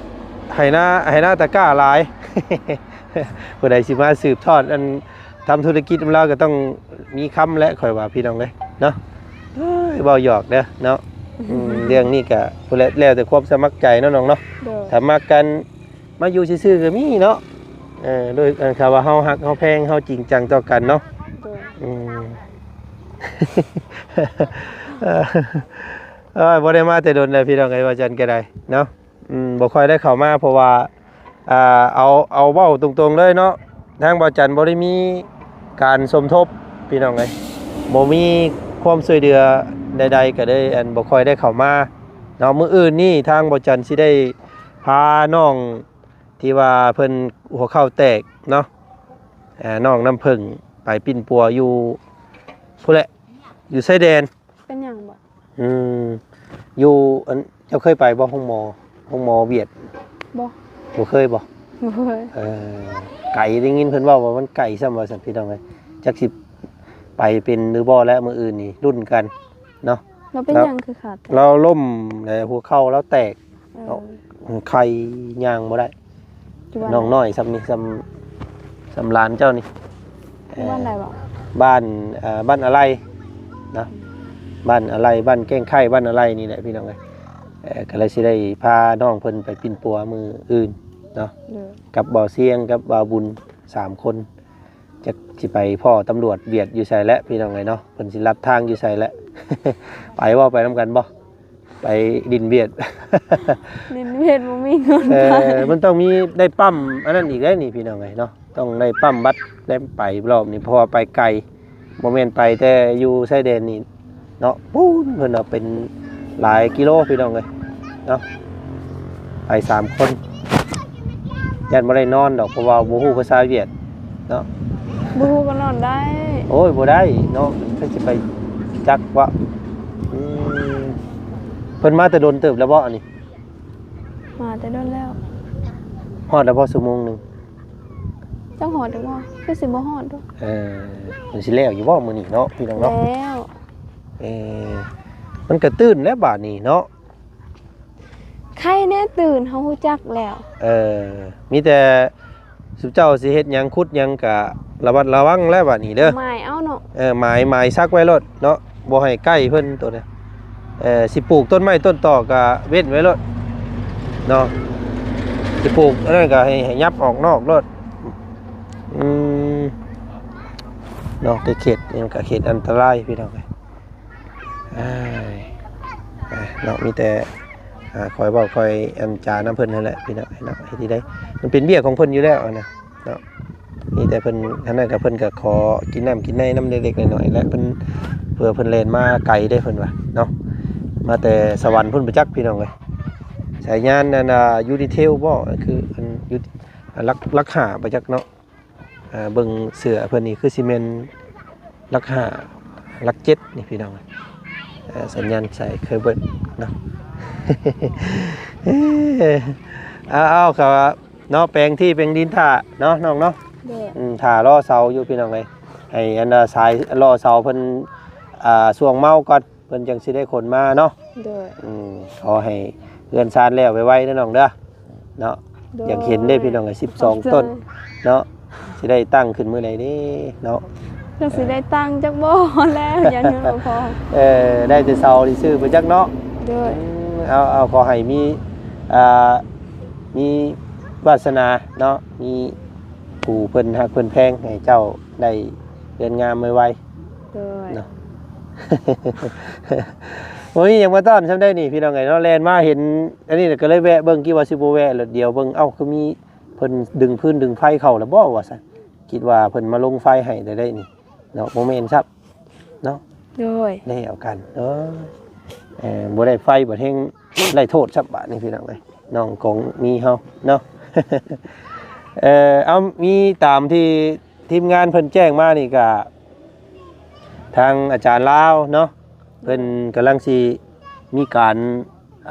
ໄຮ່ນາ ໄຮ່ນາຕະກ້າຫຼາຍ. ຜູ້ໃດຊິມາສືບທອດ ອັນ ທຳທຸລະກິດນຳລາວກໍຕ້ອງມີຄຳແຫຼະ ຂ້ອຍວ່າ ພີ່ນ້ອງເອີຍເນາະ. ເອີຍ ເວົ້າຫຍອກເດີເນາະ. ອືມ ເລື່ອງນີ້ກໍ ແລ້ວແຕ່ຄວາມສະໝັກໃຈເນາະ ນ້ອງເນາະ. ໂດຍ ຖ້າມັກກັນ ມາຢູ່ຊື່ໆກໍມີເນາະ. ເອີ ໂດຍ ອັນ ຖ້າວ່າເຮົາຮັກເຮົາແພງ ເຮົາຈິງຈັງຕໍ່ກັນເນາະ. ໂດຍ ອືມ ເອີຍ ບໍ່ໄດ້ມາແຕ່ດົນແລ້ວ ພີ່ນ້ອງເອີຍ ວ່າຈັ່ງໃດກໍໄດ້ເນາະ. ອືມ ບໍ່ຄ່ອຍໄດ້ເຂົ້າມາ ເພາະວ່າ ອ່າ ເອົາ ເອົາເວົ້າຕົງໆເລີຍເນາະ ທາງບ່າວຈັນບໍ່ໄດ້ມີການສົມທົບ ພີ່ນ້ອງເອີຍ ບໍ່ມີຄວາມຊ່ວຍເຫຼືອໃດໆ ກໍເລີຍ ອັນ ບໍ່ຄ່ອຍໄດ້ເຂົ້າມາເນາະ. ມື້ອື່ນນີ້ທາງບ່າວຈັນຊິໄດ້ພານ້ອງ ທີ່ວ່າເພິ່ນຫົວເຂົ່າແຕກເນາະ ເອີ ນ້ອງນ້ຳເຜິ້ງໄປປິ່ນປົວຢູ່ພຸ້ນແຫຼະ ຢູ່ຊາຍແດນ. ເປັນຫຍັງບໍ? ອືມ ຢູ່ ອັນ ເຈົ້າເຄີຍໄປບໍ່ ໂຮງໝໍ ໂຮງໝໍຫວຽດ? ບໍ່ ບໍ່ເຄີຍບໍ? ບໍ່ເຄີຍ. ເອີ ໄກ ໄດ້ຍິນເພິ່ນເວົ້າວ່າມັນໄກຊ້ຳວ່າຊັ້ນ ພີ່ນ້ອງເອີຍ ຈັກຊິໄປເປັນຫຼືບໍ່ແລ້ວ. ມື້ອື່ນນີ້ລຸ້ນກັນເນາະ. ລາວເປັນຫຍັງຄືຂາແຕກ? ລາວລົ້ມ ແລະ ຫົວເຂົ່າລາວແຕກ. ເອີ ເນາະ ໄຂ້ ຍ່າງບໍ່ໄດ້. ຢູ່ບ້ານ ນ້ອງນ້ອຍຊ່ຳນີ້ ຊ່ຳ ຊ່ຳຫຼານເຈົ້ານີ້. ຢູ່ບ້ານໃດບໍ? ເອີ ບ້ານ ເອີ ບ້ານອາໄລນະ ບ້ານອາໄລ ບ້ານແກ້ງໄຂ່ ບ້ານອາໄລນີ້ແຫຼະ ພີ່ນ້ອງເອີຍ. ເອີ ກໍເລີຍຊິໄດ້ພານ້ອງເພິ່ນໄປປິ່ນປົວມື້ອື່ນເນາະ. ໂດຍ ກັບບ່າວຊຽງ ກັບບ່າວບຸນ ສາມຄົນ. ຈັກຊິໄປພໍ້ຕຳຫຼວດຫວຽດຢູ່ໃສແຫຼະ ພີ່ນ້ອງເອີຍເນາະ ເພິ່ນຊິລັດທາງຢູ່ໃສແຫຼະ. ໄປບໍ່? ໄປນຳກັນບໍ່? ໄປດິນຫວຽດ ດິນຫວຽດບໍ່ມີເງິນ. ເອີ ໄປ ມັນຕ້ອງມີ ໄດ້ປ້ຳອັນນັ້ນອີກເດ້ນີ້ ພີ່ນ້ອງເອີຍເນາະ ຕ້ອງໄດ້ປ້ຳບັດ ໄດ້ໄປລອບນີ້ ເພາະວ່າໄປໄກ ບໍ່ແມ່ນໄປແຕ່ຢູ່ຊາຍແດນນີ້ເນາະ. ປູ້ນ ເພິ່ນວ່າເປັນຫຼາຍກິໂລ ພີ່ນ້ອງເອີຍເນາະ ໄປສາມຄົນ. ຢ້ານບໍ່ໄດ້ນອນດອກ ເພາະວ່າບໍ່ຮູ້ພາສາຫວຽດເນາະ. ບໍ່ຮູ້ກໍນອນໄດ້. ໂອ້ຍ ບໍ່ໄດ້ເນາະ ໃຜຊິໄປຈັກວະ. ອືມ ເພິ່ນມາແຕ່ດົນເຕີບແລ້ວບໍອັນນີ້? ມາແຕ່ດົນແລ້ວ. ຮອດແລ້ວບໍຊົ່ວໂມງໜຶ່ງ? ຈັກຮອດຢູ່ບໍ່? ຄືຊິບໍ່ຮອດດອກ. ເອີ ມັນຊິແລ້ວຢູ່ບໍ່ມື້ນີ້ເນາະ ພີ່ນ້ອງເນາະ? ແລ້ວ. ເອີ ມັນກະຕື່ນແລ້ວບາດນີ້ເນາະ. ໃຄແນ່ຕື່ນ ເຮົາຮູ້ຈັກແລ້ວ. ເອີ ມີແຕ່ ຊຸມເຈົ້າຊິເຮັດຫຍັງ ຂຸດຫຍັງກະລະມັດລະວັງແລ້ວບາດນີ້ເດີ. ໝາຍເອົາເນາະ. ເອີ ໝາຍ ໝາຍສັກໄວ້ໂລດເນາະ ບໍ່ໃຫ້ໃກ້ເພິ່ນໂຕນີ້. ເອີ ຊິປູກຕົ້ນໄມ້ຕົ້ນຕອກກະເວັ້ນໄວ້ໂລດເນາະ ຊິປູກອັນນັ້ນກະໃຫ້ ໃຫ້ຫຍັບອອກນອກໂລດ. ອືມ ເນາະ ແຕ່ເຂດນີ້ມັນກະເຂດອັນຕະລາຍ ພີ່ນ້ອງເອີຍ. ເອີຍ ອ່າ ເນາະ ມີແຕ່ ອ່າ ຄອຍເວົ້າ ຄອຍອັນຈານຳເພິ່ນຫັ້ນແຫຼະ ພີ່ນ້ອງເນາະ. ເຮັດຈັ່ງໃດ ມັນເປັນວຽກຂອງເພິ່ນຢູ່ແລ້ວຫັ້ນນະເນາະ. ມີແຕ່ເພິ່ນ ອັນນັ້ນກໍເພິ່ນກໍຂໍກິນນ້ຳກິນໃນນຳເລັກໆນ້ອຍໆ ແລະ ເພິ່ນ ເພື່ອເພິ່ນແລ່ນມາໄກເດ້ ເພິ່ນວ່າເນາະ ມາແຕ່ສະຫວັນພຸ້ນ ບໍ່ຈັກ ພີ່ນ້ອງເອີຍ. ສາຍຍານອັນ ອ່າ ຢູນິເທວບໍ ຄືອັນ ຢູ ຫຼັກ ຫຼັກຫ້າ ບໍ່ຈັກເນາະ. ເບິ່ງເສື້ອເພິ່ນນີ້ຄືຊິແມ່ນຫຼັກຫ້າ ຫຼັກເຈັດນີ້ພີ່ນ້ອງ. ເອີ ສັນຍານສາຍເຄີເບິດເນາະ. ເອົາ ເອົາ ກໍເນາະ ແປງທີ່ແປງດິນຖ້າເນາະ ນ້ອງເນາະ. ໂດຍ ອືມ ຖ້າລໍເສົາຢູ່ພີ່ນ້ອງເອີຍ ໃຫ້ອັນ ສາຍລໍ້ເສົາເພິ່ນ ອ່າ ຊ່ວງເມົາກ່ອນ ເພິ່ນຈັ່ງຊິໄດ້ຂົນມາເນາະ. ໂດຍ ອືມ ຂໍໃຫ້ເຮືອນຊານແລ້ວໄວໆເດີນ້ອງເດີເນາະ. ໂດຍ ຢາກເຫັນເດ້ພີ່ນ້ອງເອີຍ ສິບສອງ ຂອບໃຈ ຕົ້ນເນາະ ຊິໄດ້ຕັ້ງຂຶ້ນມື້ໃດເດ້ເນາະ ຈັກຊິໄດ້ຕັ້ງຈັກບໍ່ແລ້ວ ຢ້ານເງິນບໍ່ພໍ ເອີ ໄດ້ແຕ່ເສົານີ້ຊື້ໄປຈັກເນາະ ໂດຍ ອືມ ເອົາ ເອົາ ຂໍໃຫ້ມີ ອ່າ ມີວາສະໜາເນາະ ມີຜູ້ເພິ່ນຮັກເພິ່ນແພງ ໃຫ້ເຈົ້າໄດ້ເຮືອນງາມໄວໆ ໂດຍ ເນາະ ບໍ່ມີຫຍັງມາຕ້ອນຊ່ຳໃດນີ້ ພີ່ນ້ອງເອີຍເນາະ ແລ່ນມາເຫັນອັນນີ້ກໍເລີຍແວະເບິ່ງ ຄິດວ່າຊິບໍ່ແວະ ແລ້ວດຽວເບິ່ງ ເອົ້າ ຄືມີເພິ່ນດຶງຟືນດຶງໄຟເຂົ້າແລ້ວບໍ່ວ່າຊັ້ນ ຄິດວ່າເພິ່ນມາລົງໄຟໃຫ້ແລ້ວໄດ໋ນີ້ເນາະ ບໍ່ແມ່ນຊ້ຳເນາະ ໂດຍ ແລ້ວກັນ ເອີ ເອີ ບໍ່ໄດ້ໄຟບັດແຮງໄດ້ໂທດຊ້ຳບາດນີ້ ພີ່ນ້ອງເອີຍ ນ້ອງກອງມີເຮົາເນາະ ເອີ ເອົາ ມີຕາມທີ່ທີມງານເພິ່ນແຈ້ງມານີ້ກະ ທາງອາຈານລາວເນາະ ເພິ່ນກຳລັງຊິມີການ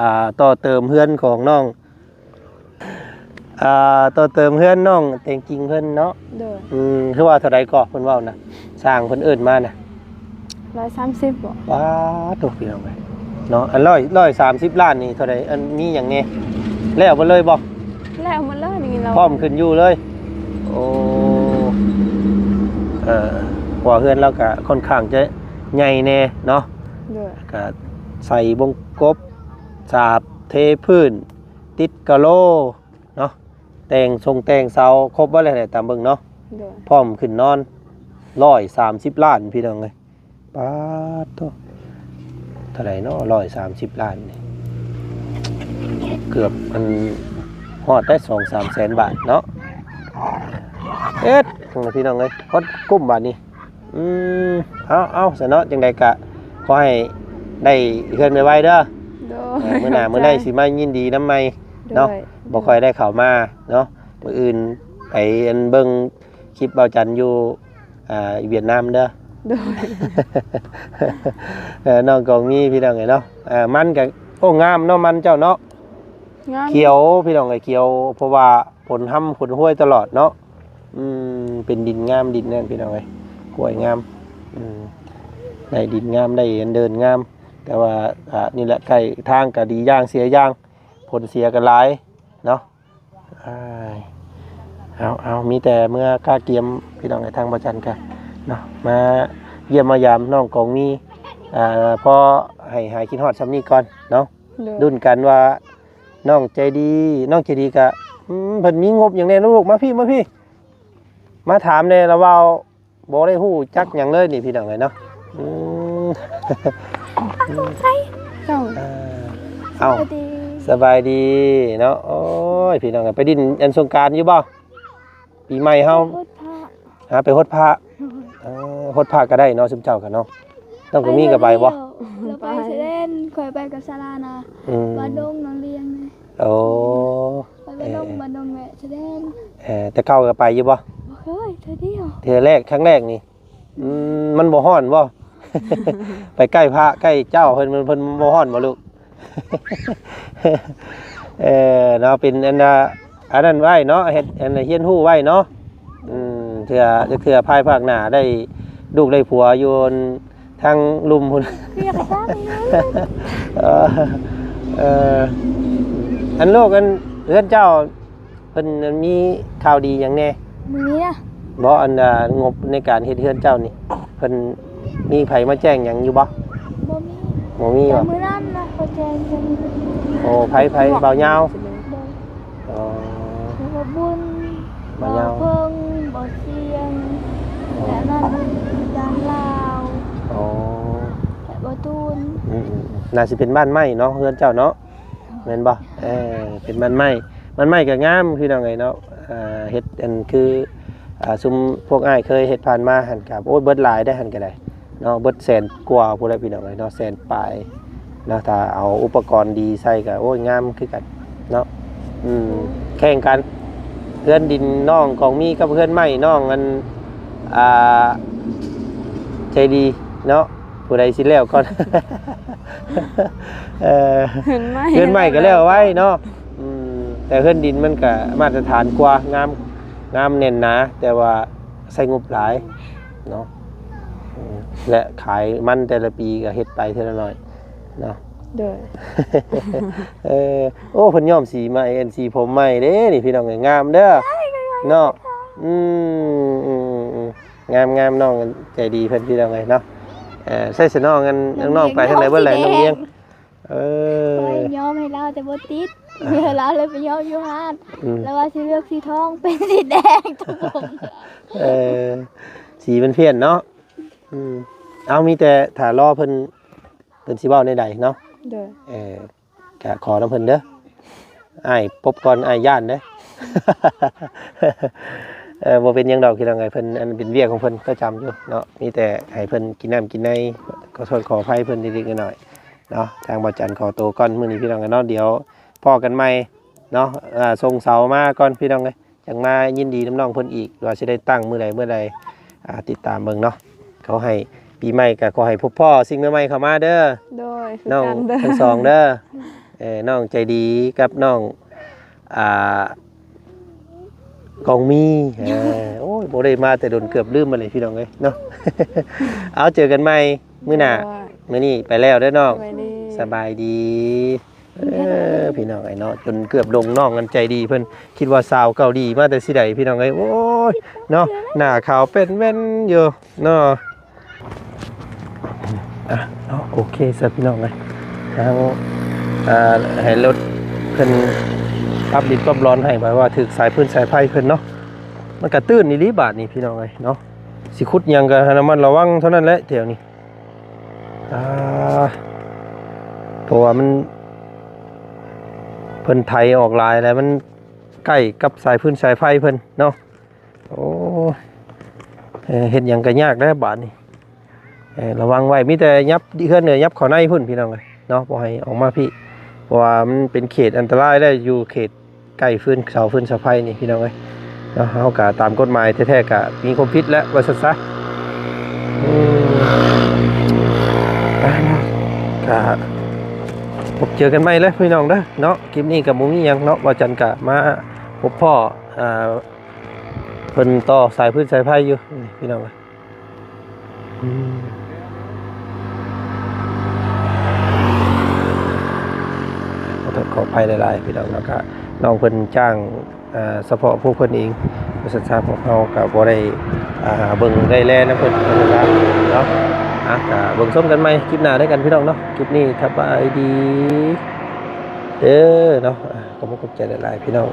ອ່າ ຕໍ່ເຕີມເຮືອນຂອງນ້ອງ ອ່າ ຕໍ່ເຕີມເຮືອນນ້ອງແຕງກິ່ງເພິ່ນເນາະ ໂດຍ ອືມ ຄືວ່າເທົ່າໃດກໍເພິ່ນເວົ້ານະ ຊ່າງເພິ່ນເອີ້ນມານະ ຮ້ອຍສາມສິບບໍ່ ປາດໂທ້ ພີ່ນ້ອງເອີຍ ເນາະ ອັນຮ້ອຍ ຮ້ອຍສາມສິບລ້ານນີ້ເທົ່າໃດ ອັນມີຫຍັງແດ່ ແລ້ວເບິດເລີຍບໍ່ ແລ້ວໝົດເລີຍ ໄດ້ຍິນລາວ ພ້ອມຂຶ້ນຢູ່ເລີຍ ໂອ້ ເອີ ເພາະວ່າເຮືອນລາວກະຄ່ອນຂ້າງຈະໃຫຍ່ແດ່ເນາະ ໂດຍ ກະໃສ່ບົງກົບ ສາບເທພື້ນ ຕິດກະໂລເນາະ ແຕ່ງຊົງແຕ່ງເສົາ ຄົບເບິດແລ້ວແຫຼະ ຕາມເບິ່ງເນາະ ໂດຍ ພ້ອມຂຶ້ນນອນ ຮ້ອຍສາມສິບລ້ານ ພີ່ນ້ອງເອີຍ ປາດໂທ້ ເທົ່າໃດເນາະ ຮ້ອຍສາມສິບລ້ານນີ້ ເກືອບ ອັນ ຮອດໄດ້ສອງສາມແສນບາດເນາະ ເຮັດ ພີ່ນ້ອງເອີຍ ພໍກຸ້ມບາດນີ້ ອືມ ເອົາ ເອົາ ຊະເນາະ ຈັ່ງໃດກະຂໍໃຫ້ໄດ້ເຮືອນໄວໆເດີ ໂດຍ ເອີ ມື້ໜ້າມື້ໃດຊິມາຍິນດີນຳໃໝ່ເນາະ ໂດຍ ບໍ່ຄ່ອຍໄດ້ເຂົ້າມາເນາະ ມື້ອື່ນໄປອັນເບິ່ງຄລິບບ່າວຈັນຢູ່ ອ່າ ຫວຽດນາມເດີ ໂດຍ ເອີ ນ້ອງກອງມີ ພີ່ນ້ອງເອີຍເນາະ ເອີ ມັນກະ ໂອ້ ງາມເນາະ ມັນເຈົ້າເນາະ ງາມ ຂຽວ ພີ່ນ້ອງເອີຍ ຂຽວ ເພາະວ່າ ຝົນຮຳຝົນຮວຍຕະຫຼອດເນາະ ອືມ ເປັນດິນງາມດິນນັ້ນ ພີ່ນ້ອງເອີຍ ກ້ວຍງາມ ອືມ ໄດ້ດິນງາມ ໄດ້ເດີນງາມ ແຕ່ວ່າ ອ່າ ນີ້ແຫຼະ ໃກ້ທາງກໍດີຢ່າງເສຍຢ່າງ ຜົນເສຍກໍຫຼາຍເນາະ ອ້າຍ ເອົາ ເອົາ ມີແຕ່ເມືອກະກຽມ ພີ່ນ້ອງເອີຍ ທາງບ່າວຈັນກະເນາະ ມາຢ້ຽມມາຢາມນ້ອງກອງມີ ອ່າ ພໍໃຫ້ຫາຍຄິດຮອດຊ່ຳນີ້ກ່ອນເນາະ ໂດຍ ລຸ້ນກັນວ່າ ນ້ອງໃຈດີ ນ້ອງໃຈດີກະ ອືມ ເພິ່ນມີງົບຫຍັງແດ່ເນາະລູກ ມາພີ້ ມາພີ້ ມາຖາມແດ່ລະ ເວົ້າບໍ່ໄດ້ຮູ້ຈັກຫຍັງເລີຍນີ້ ພີ່ນ້ອງເອີຍເນາະ ອືມ ເຈົ້າ ເອົ້າ ສະບາຍດີ ສະບາຍດີເນາະ ໂອ້ຍ ພີ່ນ້ອງເອີຍ ໄປຫຼິ້ນອັນສົງການຢູ່ບໍ່? ປີໃໝ່ເຮົາ ໄປຫົດພະ ຫາໄປຫົດພະ ໂດຍ ເອີ ຫົດພະກໍໄດ້ເນາະ ຊຸມເຈົ້າກໍເນາະ ນ້ອງກອງມີກໍໄປບໍ່? ໄປແລ້ວ ໄປຊາແດນ ຂ້ອຍໄປກັບສາລານະ ອືມ ບ້ານດົງໜອງລຽງນີ້ ໂອ້ ໄປບ້ານດົງ ເອີ ບ້ານດົງແວະຊາແດນ ເອີ ແຕ່ເກົ່າກໍໄປຢູ່ບໍ່? ບໍ່ເຄີຍ ເທື່ອດຽວ ເທື່ອແລກ ຄັ້ງແລກນີ້ ອືມ ມັນບໍ່ຮ້ອນບໍ່? ໄປໃກ້ພະໃກ້ເຈົ້າເພິ່ນ ເພິ່ນ ເພິ່ນບໍ່ຮ້ອນບໍ່ລູກ? ເອີ ເນາະ ເປັນອັນ ອັນນັ້ນໄວ້ເນາະ ເຮັດອັນຮຽນຮູ້ໄວ້ເນາະ ອືມ ເທື່ອ ເທື່ອພາຍພາກໜ້າໄດ້ລູກໄດ້ຜົວຢູ່ທາງລຸ່ມພຸ້ນ ເອີ ເອີ ອັນລູກ ອັນເຮືອນເຈົ້າ ເພິ່ນມີຂ່າວດີຫຍັງແດ່? ບໍ່ມີນະ ບໍ່ ອັນ ອ່າ ງົບໃນການເຮັດເຮືອນເຈົ້ານີ້ ເພິ່ນມີໃຜມາແຈ້ງຫຍັງຢູ່ບໍ່? ບໍ່ມີ ບໍ່ມີຫວາ? ແຕ່ມື້ນັ້ນນະ ເຂົາແຈ້ງກັນ ໂອ້ ໃຜ ໃຜ? ບ່າວຍາວ ໂດຍ ອໍ ແລ້ວກໍບຸນ ບ່າວຍາວ ບ່າວເພິ່ງ ບ່າວສຽງ ອໍ ແລະນັ້ນ ຈານລາວ ອໍ ແລະບ່າວຕູນ ອືມໆໆ ໜ້າຊິເປັນບ້ານໄມ້ເນາະ ເຮືອນເຈົ້າເນາະ ແມ່ນບໍ່? ເອີ ເປັນບ້ານໄມ້ ບ້ານໄມ້ກໍງາມ ພີ່ນ້ອງເອີຍເນາະ ເຮັດອັນຄື ອ່າ ຊຸມພວກອ້າຍເຄີຍເຮັດຜ່ານມາຫັ້ນກໍ ໂອ້ຍ ເບິດຫຼາຍເດ້ຫັ້ນກໍໄດ້ເນາະ ເບິດແສນກວ່າພຸ້ນແຫຼະ ພີ່ນ້ອງເອີຍເນາະ ແສນປາຍເນາະ ຖ້າເອົາອຸປະກອນດີໃສ່ກໍ ໂອ້ຍ ງາມຄືກັນເນາະ ອືມ ແຂ່ງກັນ ເຮືອນດິນນ້ອງກອງມີກັບເຮືອນໄມ້ນ້ອງອັນ ອ່າ ໃຈດີເນາະ ຜູ້ໃດຊິແລ້ວກ່ອນ ເອີ ເຮືອນໄມ້ ເຮືອນໄມ້ກໍແລ້ວໄວເນາະ ອືມ ແຕ່ເຮືອນດິນມັນກະມາດຕະຖານກວ່າ ງາມ ງາມແໜ້ນໜາ ແຕ່ວ່າໃຊ້ງົບຫຼາຍເນາະ ອືມ ແລະຂາຍມັນແຕ່ລະປີກໍເຮັດໄປເທື່ອລະໜ້ອຍເນາະ ໂດຍ ເອີ ໂອ້ ເພິ່ນຍ້ອມສີໃໝ່ ອັນ ສີຜົມໃໝ່ເດ້ນີ້ພີ່ນ້ອງເອີຍ ງາມເດີເນາະ. ອືມ ອືມ ອືມ ອືມ ງາມ ງາມ ນ້ອງໃຈດີເພິ່ນພີ່ນ້ອງເອີຍເນາະ. ເອີ ໃສ່ສະນ້ອງ ອັນ ນ້ອງໆໄປທາງໃດເບິດແຫຼະ ນ້ອງວຽງ? ເອີ ຂ້ອຍຍ້ອມໃຫ້ລາວແຕ່ບໍ່ຕິດ ລາວເລີຍໄປຍ້ອມຢູ່ຮ້ານ ອືມ ລາວວ່າຊິເລືອກສີທອງ ເປັນສີແດງ ເອີ ສີມັນພຽນເນາະ. ອືມ ເອົາ ມີແຕ່ຖ້າລໍເພິ່ນ ເພິ່ນຊິເວົ້າແນວໃດເນາະ. ໂດຍ ເອີ ກະຂໍນຳເພິ່ນເດີ ອ້າຍປົບກ່ອນ ອ້າຍຢ້ານເດີ. ເອີ ບໍ່ເປັນຫຍັງດອກພີ່ນ້ອງເອີຍ ເພິ່ນ ອັນ ເປັນວຽກຂອງເພິ່ນປະຈຳຢູ່ເນາະ ມີແຕ່ໃຫ້ເພິ່ນກິນນ້ຳກິນໃນ ຂໍໂທດຂໍອະໄພເພິ່ນເລັກໆນ້ອຍໆເນາະ. ທາງບ່າວຈັນຂໍໂຕກ່ອນມື້ນີ້ພີ່ນ້ອງເອີຍເນາະ ດຽວພໍ້ກັນໃໝ່ເນາະ. ອ່າ ສົ່ງເສົາມາກ່ອນພີ່ນ້ອງເອີຍ ຈັ່ງມາຍິນດີນຳນ້ອງເພິ່ນອີກ ວ່າຊິໄດ້ຕັ້ງມື້ໃດ ມື້ໃດ ອ່າ ຕິດຕາມເບິ່ງເນາະ. ຂໍໃຫ້ປີໃໝ່ກໍຂໍໃຫ້ພົບພໍ້ສິ່ງໃໝ່ໆເຂົ້າມາເດີ ໂດຍ ຄື ນ້ອງ ກັນເດີ ທັງສອງເດີ. ເອີ ນ້ອງໃຈດີກັບນ້ອງ ອ່າ ກອງມີ ເອີ ໂອ້ຍ ບໍ່ໄດ້ມາແຕ່ດົນ ເກືອບລືມມາເລີຍພີ່ນ້ອງເອີຍເນາະ. ເອົາ ເຈີກັນໃໝ່ມື້ໜ້າ ໂດຍ ມື້ນີ້ໄປແລ້ວເດີນ້ອງ ສະບາຍດີ ສະບາຍດີ. ເອີ ພີ່ນ້ອງເອີຍເນາະ ຈົນເກືອບຫຼົງ ນ້ອງອັນໃຈດີເພິ່ນ ຄິດວ່າສາວເກົາຫຼີມາແຕ່ຊິໃດພີ່ນ້ອງເອີຍ. ໂອ້ຍ ເນາະ ໜ້າຂາວເປັນແວ່ນຢູ່ເນາະ. ອ່ະ ເນາະ ໂອເຄຊະພີ່ນ້ອງເອີຍ ທາງ ອ່າ ໃຫ້ລົດເພິ່ນປັບລິດປັບລອນໃຫ້ ແບບວ່າຖືກສາຍຟືນສາຍໄຟເພິ່ນເນາະ. ມັນກະຕື້ນອີ່ຫຼີບາດນີ້ພີ່ນ້ອງເອີຍເນາະ ຊິຂຸດຫຍັງກະໃຫ້ລະມັດລະວັງເທົ່ານັ້ນແຫຼະແຖວນີ້. ອ່າ ເພາະວ່າມັນ ເພິ່ນໄຖອອກຫຼາຍແລ້ວ ມັນໃກ້ກັບສາຍຟືນສາຍໄຟເພິ່ນເນາະ. ໂອ້ ເຮັດຫຍັງກະຍາກແລ້ວບາດນີ້ ລະວັງໄວ້ ມີແຕ່ຫຍັບເຮືອນເໜືອຫຍັບເຂົ້າໃນພຸ້ນພີ່ນ້ອງເອີຍເນາະ ບໍ່ໃຫ້ອອກມາພີ້ ເພາະວ່າມັນເປັນເຂດອັນຕະລາຍແລ້ວ ຢູ່ເຂດ ໃກ້ຟືນ ເສົາຟືນເສົາໄຟນີ້ພີ່ນ້ອງເອີຍເນາະ. ເຮົາກະຕາມກົດໝາຍແທ້ໆ ກະມີຄວາມຜິດແຫຼະວ່າຊັ້ນຊະ. ອືມ ອ່າ ກະພົບເຈີກັນໃໝ່ເລີຍພີ່ນ້ອງເດີເນາະ. ຄລິບນີ້ກະບໍ່ມີຫຍັງເນາະ ບ່າວຈັນກະມາພົບພໍ້ ອ່າ ເພິ່ນຕໍ່ສາຍຟືນສາຍໄຟຢູ່ ນີ້ພີ່ນ້ອງເອີຍ. ອືມ ຂໍໂທດຂໍອະໄພຫຼາຍໆ ພີ່ນ້ອງເນາະ. ກະນ້ອງເພິ່ນຈ້າງ ເອີ ສະເພາະພວກເພິ່ນເອງ ວ່າຊັ້ນຊະ ພວກເຮົາກະບໍ່ໄດ້ ອ່າ ເບິ່ງໄດ້ແລນຳເພິ່ນເນາະ. ອ່ະ ກະເບິ່ງຊົມກັນໃໝ່ຄລິບໜ້າເດີກັນ ພີ່ນ້ອງເນາະ. ຄລິບນີ້ສະບາຍດີເດີເນາະ. ອ່າ ຂອບຄຸນຂອບໃຈຫຼາຍໆ ພີ່ນ້ອງ.